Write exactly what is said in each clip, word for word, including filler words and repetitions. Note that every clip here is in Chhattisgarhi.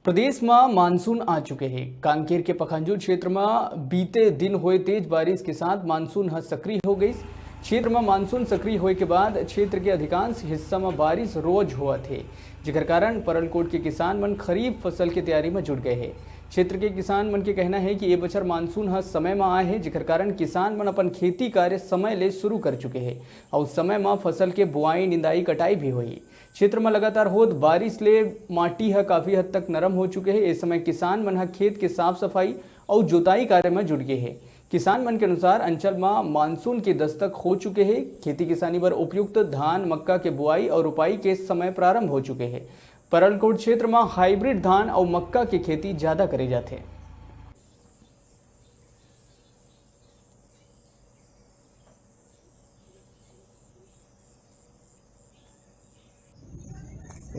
प्रदेश म मानसून आ चुके हे। कांकेर के पखांजूर क्षेत्र म बीते दिन होए तेज बारिश के साथ मानसून ह सक्रिय हो गइस। क्षेत्र म मानसून सक्रिय होए के बाद क्षेत्र के अधिकांश हिस्सा म बारिश रोज होवत हे, जेकर कारण परलकोट के किसान मन खरीफ फसल के तैयारी म जुट गए हे। क्षेत्र के किसान मन के कहना हे कि ए बछर मानसून ह समय म आए हे, जेकर कारण किसान मन अपन खेती कार्य समय ले शुरू कर चुके हे अउ समय म फसल के बुआई, निंदाई, कटाई भी होही। क्षेत्र म लगातार होत बारिश ले माटी ह काफी हद तक नरम हो चुके हे। ए समय किसान मन ह खेत के साफ सफाई अउ जोताई कार्य म जुट गे हे। किसान मन के अनुसार अंचल म मानसून के दस्तक हो चुके हे। खेती किसानी बर उपयुक्त धान, मक्का के बुआई अउ रोपाई के समय प्रारंभ हो चुके हे। परलकोट क्षेत्र म हाइब्रिड धान अउ मक्का के खेती ज्यादा करे जाथे।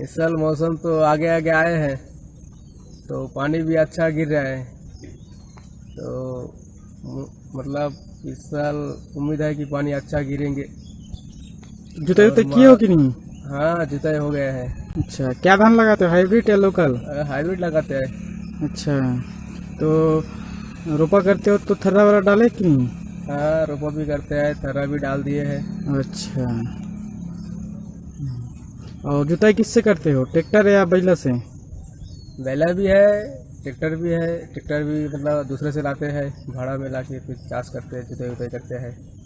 इस साल मौसम तो आगे आगे आए हैं, तो पानी भी अच्छा गिर रहा है। तो मु- मतलब इस साल उम्मीद है कि पानी अच्छा गिरेंगे। जुताई उताई किए हो कि नहीं? हाँ, जुताई हो गया है। अच्छा, क्या धान लगाते हो, हाइब्रिड या लोकल? अ, हाइब्रिड लगाते हैं। अच्छा, तो रोपा करते हो तो थर्रा वाला डाले कि नहीं? हाँ, रोपा भी करते हैं, थर्रा भी डाल दिए हैं। अच्छा, और जुताई किससे करते हो, ट्रैक्टर या बैला से? बैला भी है, ट्रैक्टर भी है। ट्रैक्टर भी मतलब दूसरे से लाते हैं, भाड़ा में ला के फिर चास करते हैं, जुताई उताई करते हैं।